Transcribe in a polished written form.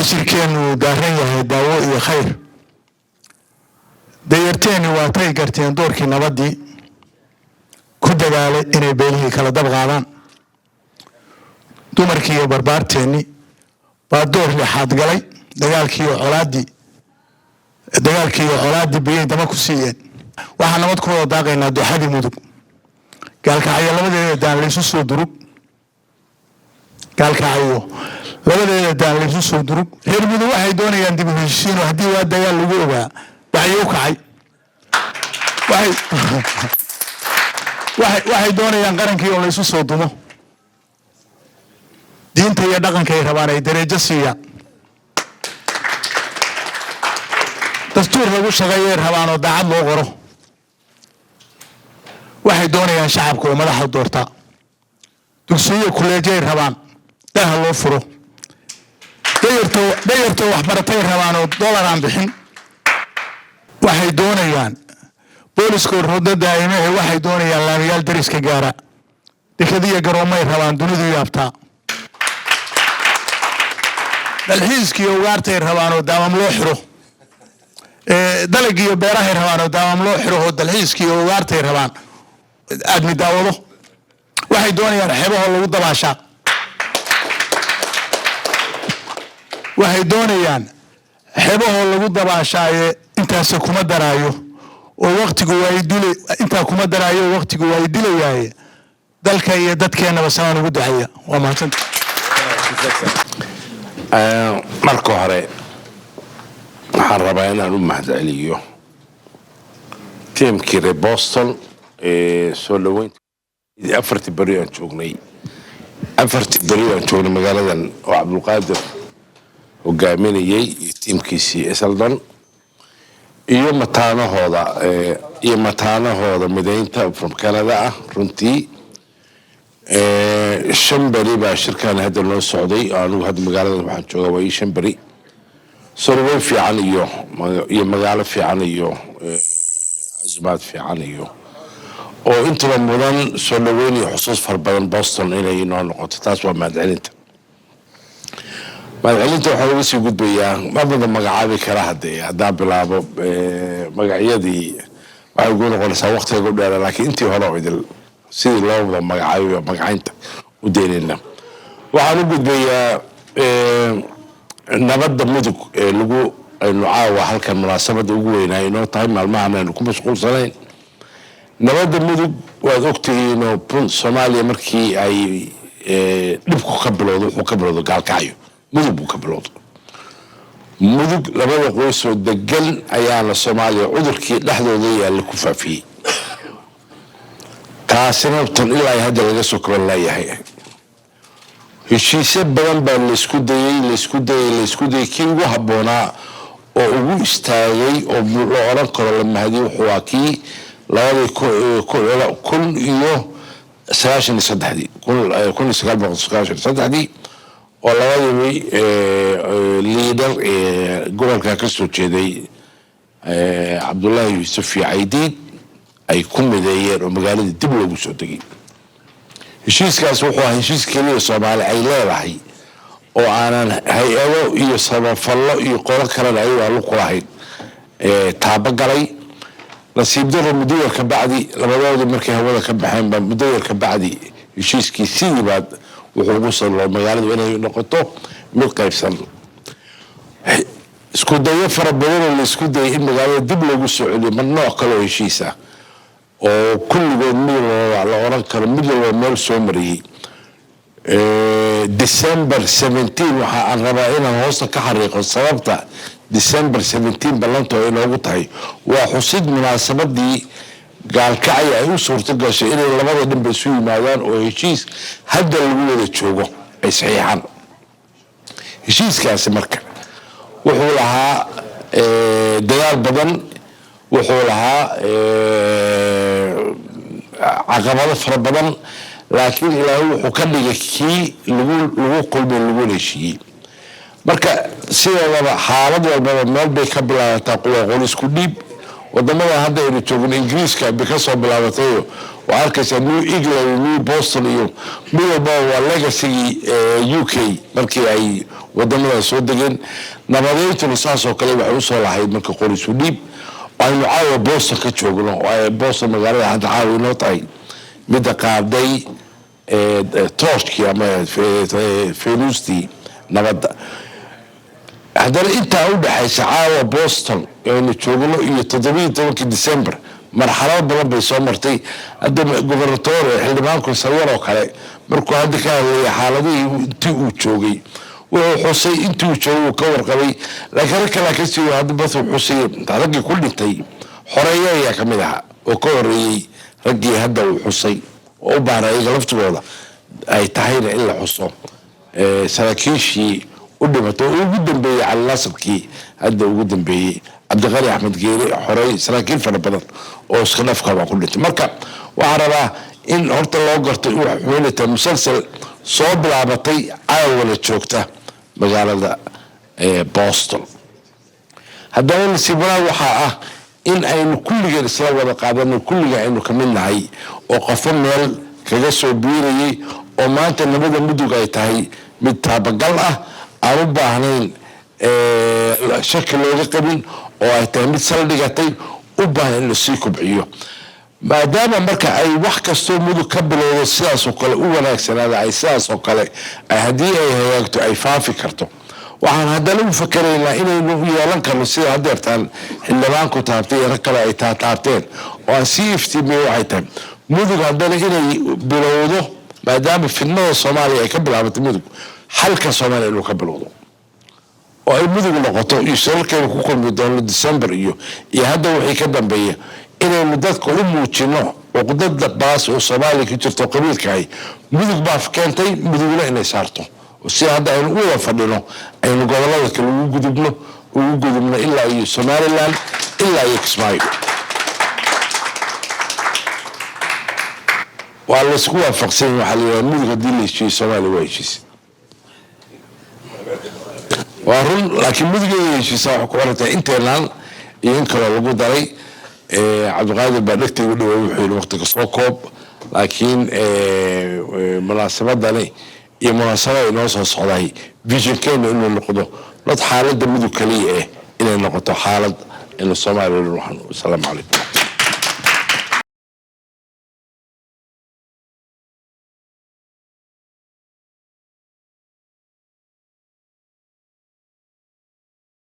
Wax shirkeennu daaran yahay daawo iyo khayr. Dayarteenni waatay garteen doorkii nabaddii ku dadaalay inay beelihii kala dab qaadaan. Dumarkii iyo barbaarteenni baa door lixaad galay dagaalkiiyo colaaddii, dagaalkii iyo colaaddii biyay dama ku siiyeen. Waxaan nabad ku wada daaqaynaa dooxadii Mudug, Gaalkacyo labadeeda daan laysu soo durug, Gaalkacyo labadeeda daan laysu soo durug. Reer Mudug waxay doonayaan dib u heshiisiino. Haddii waa dagaal lagu ogaa dacyo u kacay, waxay doonayaan qarankii oo laysu soo dumo. Diinta iyo dhaqankay rabaan ay dareejo siiyaan. Dastuur lagu shaqeeyay rabaan oo daacad loo qoro. Waxay doonayaan shacabka oo madaxa doortaa. Dugsiyo kuleejay rabaan daha loo furo. Dayarto waxbaratay rabaan oo dollar aan bixin. Waxay doonayaan booliska rodo daa'imahe. Waxay doonayaan laamiyaal dariska gaara. Dekadiyo garoomay rabaan dunidu yaabtaa. Dalxiiskiiyo ugaartay rabaan oo daamam loo xiro. Dalagiiyo beerahay rabaan oo daamam loo xiro, oo dalxiiskiiyo ugaartay rabaan aadmi daawado. Waxay doonayaan xeebahoo lagu dabaashaa. Waxay doonayaan xeebahoo lagu dabaashaaye. Intaasi kuma daraayo oo waqtigu waa dil, intaa kuma daraayo oo waqtigu waa dilayaaye. Dalka iyo dadkeennaba samaan ugu duceeya. Waa mahadsanta. Marka hore waxaan rabaa inaan u mahadceliyo tiimkii reer Boston ee soo dhaweynta 4tii beri aan joognay, 4tii beri aan joognay magaaladan, oo Cabdulqaadir hogaaminayay iyo tiimkiisii Esaldon iyo mataanahooda, iyo mataanahooda midaynta from Canada ah. Runtii 5 beri baa shirkan hadda noo socday. Anigu hadda magaaladan waxaan joogaa waa ii 5 beri. Soo dhaweyn fiican iyo magaalo fiican iyo casumaad fiican iyo oo intaba mudan soo dhaweyn iyo xusuus fara badan Boston inay inoo noqoto. Taas waa mahadcelinta. Mahadcelinta waxaa uga sii gudbayaa, ma wada magacaabi kara haddee, haddaan bilaabo magacyadii waxay ugu noqonaysaa waqtiga u dheera, laakiin intii hore oo idil sidii loo wada magacaabiyo magacaynta u daynayna. Waxaan u gudbayaa nabadda Mudug ee lagu aynu caawa halkan munaasabadda ugu weynaa inoo tahay, maalmahan aynu ku mashquulsanayn nabadda Mudug. Waad ogtihiinoo Soomaaliya markii ay dhibku ka bilowdo, wuxuu ka bilowdo Gaalkacyo, Mudug buu ka bilowdo. Mudug labada qoysoo degan ayaana Soomaaliya cudurkii dhexdooda yaalla ku faafiyey. Taasina tan ilaa hadda laga soo kaban leeyahay. Heshiisyo badan baa laysku dayey, laysku dayey, laysku dayey. Kii ugu habboonaa oo ugu istaagay oo la odhan karo la mahadiyo wuxuu waa kii labadii kun iyo sagaashan iyo saddexdii, 1993dii, oo labadii liidar ee gobolka ka soo jeeday, Cabdullaahi Yuusuf iyo Caydiid, ay ku mideeyeen oo magaaladii dib loogu soo degay. Heshiiskaas wuxuu ahaa heshiis keliya Soomaali ay leedahay oo aanan hay-ado iyo samafallo iyo qolo kalena ayago aan ku lahayn taabagalay. Nasiib daro, muddo yar ka bacdi labadoodii markay hawada ka baxeen baa muddo yar ka bacdi heshiiskii sidii baad wuxuu ugu soo magaaladu inay noqoto mid qaybsan. Isku dayo fara badanoo la isku dayay in magaalada dib loogu soo celiyo, mar nooc kaloo heshiis ah oo kulligood mid walba la oran karo mid walba meel soo mariyey. December 17, waxa aan rabaa inaan hoosta ka xariiqo sababta December 17 ballanta oo inoogu tahay, waa xusid munaasabadii Gaalkacyo ay u suurto gashay inay labada dhanba isu yimaadaan oo heshiis hadda lagu wada joogo ay saxiixaan. Heshiiskaasi marka wuxuu lahaa dadaal badan, wuxuu lahaa caqabado fara badan, laakiin Ilaahay wuxuu ka dhigay kii lagu kulmay laguna heshiiyey. Marka sideedaba xaalad walbaba meel bay ka bilaabataa, waa qol isku dhiib. Wadamada hadda aynu joogno, Ingiriiska bay ka soo bilaabatayo. Waa arkaysaa New England iyo New Boston iyo mid walbaba waa legacygii UK markii ay wadamada soo degeen. Nabadayntuna saasoo kale waxay usoo lahayd marka qorisu dhiib. Aynu caawa Boston ka joogno, oo ay Boston magaalada hadda caawa inoo tahay midda qaaday torchkii ama fenuustii nabadda. Haddana intaa u dhexaysa caawa Boston aynu joogno iyo 17-kii December marxalado badan bay soo martay. Hadda gobernatore xildhibaanku Sawyar oo kale markuu hadda ka hadlayay xaaladihii intii uu joogay, wuxuu xusay intii uu joogay uu ka warqabay, laakiin rag kalaa kasii hadda bas xusay raggii ku dhintay. Xoreeye ayaa ka mid ahaa oo ka horeeyey raggii hadda uu xusay oo u baahan ayaga laftigooda ay tahayna in la xuso, saraakiishii u dhimatay oo ugu dambeeyey Cali Naasirkii hadda ugu dambeeyey, Cabdiqani Axmed Geere, xorey, saraakiil fara badan oo iska dhafka baa ku dhintay. Marka waxaa rabaa in horta loo garto waxay tahay musalsal soo bilaabatay, caawana joogta magaalada Boston. Haddana nasiib wanaag waxaa ah in aynu kulligeen isla wada qaadano, kulligeen aynu ka mid nahay oo qofo meel kaga soo biirayay, oo maanta nabada Mudug ay tahay mid taabagal ah, aan u baahnayn shaki looga qabin, oo ay tahay mid saldhigatay, u baahan in lasii kobciyo. Maadaama marka ay wax kastoo Mudug ka bilowdo sidaasoo kale u wanaagsanaada, ay sidaasoo kale haddii ay hagaagto ay faafi karto, waxaan haddana u fakeraynaa inaynu yeelan karno sida hadeertaan xildhibaanku taabtay iyo rag kale ay taataabteen oo aan sii iftiimiyo. Waxay tahay Mudug haddana inay bilowdo, maadaama fidnada Soomaaliya ay ka bilaabatay Mudug, xalka Soomaaliya inuu ka bilowdo oo ay Mudug noqoto iyo shirarkeenu ku kulmi doono December iyo hadda wixii ka dambeeya, inaynu dadka u muujino cuqdada baas oo Soomaaliya ka jirto qabiilkahay Mudug baa keentay, Mudugna inay saarto si hadda aynu u wada fadhino aynu gobolada kale ugu gudubno ilaa iyo Somaliland, ilaa iyo Kismaayo. Waa laysku waafaqsan. Waxaa la yidhaha Mudug haddii la heshiiyo, Soomaaliya waa heshiisay. Waa run, laakiin Mudug inay heshiisa waxay ku xiran tahay inteenaan iyo in kaloo lagu daray. Cabdiqaadir baa dhegtay u dhaway, wuxuu yidhi waqtiga soo koob, laakiin munaasabadani iyo munaasabada inoo soo socday visionkeenu inuu noqdo not xaaladda Mudug kaliya inay noqoto xaalad inu Soomaaliya. Asalaamu calaykum.